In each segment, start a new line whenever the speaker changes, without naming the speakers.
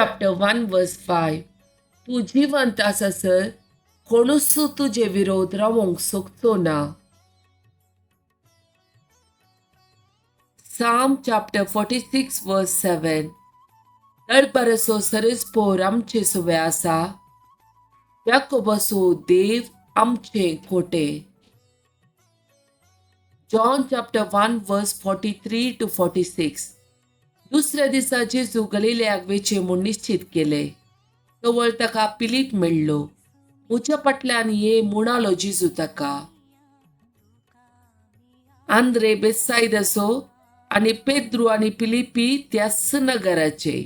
Chapter 1 वर्स 5. तूं जिवंत आसासर कोणूच तुजे विरोध रावोंक शकचो ना. Psalm chapter 46 verse 7. दळपारसो सरसपोर आमचे सुवे आसा, याकोबाचो देव आमचे कोटे. John chapter 1 verse 43 to 46. दुसऱ्या दिसा जेजू गलिलयाक वेचें म्हूण निश्चीत केलें. तवळ ताका पिलीप मेळ्ळो. म्हज्या फाटल्यान ये म्हणालो जेजू ताका. आंद्रे बेसायदाचो आनी पेद्रू आनी पिलिपी त्याच नगराचे.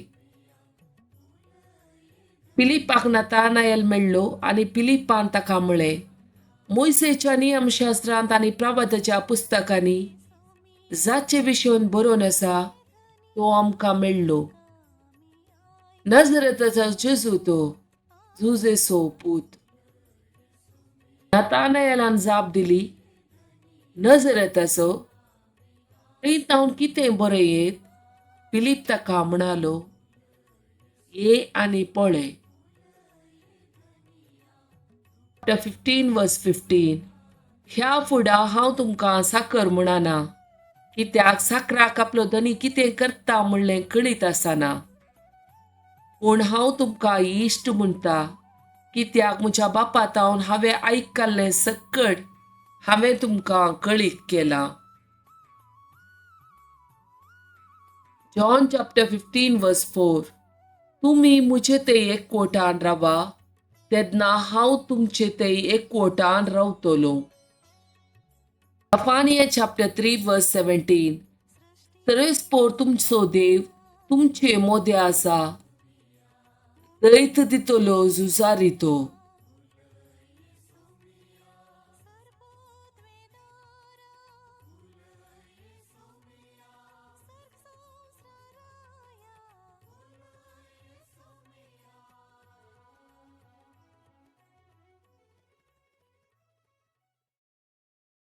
पिलिपाक नतानायल मेळ्ळो आनी पिलिपान ताका म्हळें, मोयसेच्या नियमशास्त्रांत आनी प्रवादाच्या पुस्तकांनी जाचे विशयन बरोवन आसा तो आमकां मेळ्ळो. नजरेताचो जेजू तो जुजेसो पूत. नतानायलान जाप दिली, नजरेताचो थंय तावन कितें बरें येत? फिलीप ताका म्हणालो, ये आनी पळय. चॅप्टर 15 वर्स 15. ह्या फुडा हांव तुमकां साकर म्हणना, कित्याक साकराक आपलो धनी कितें करता म्हणलें कळीत आसना. पूण हांव तुमकां इश्ट म्हणटा, कित्याक म्हज्या बापा तावन हांवें आयकल्लें सकट हांवें तुमकां कळीत केलां. जॉन चॅप्टर 15 वर्स 4. तुमी म्हजे ते एकवटान रावा, तेन्ना हांव तुमचे ते एकवटान रावतलो. जपानिया चॅप्टर 3 वर्स 17. तरस्पोर तुमचो देव तुमचे मोदे आसा, दैत दितलो झुजारी तो.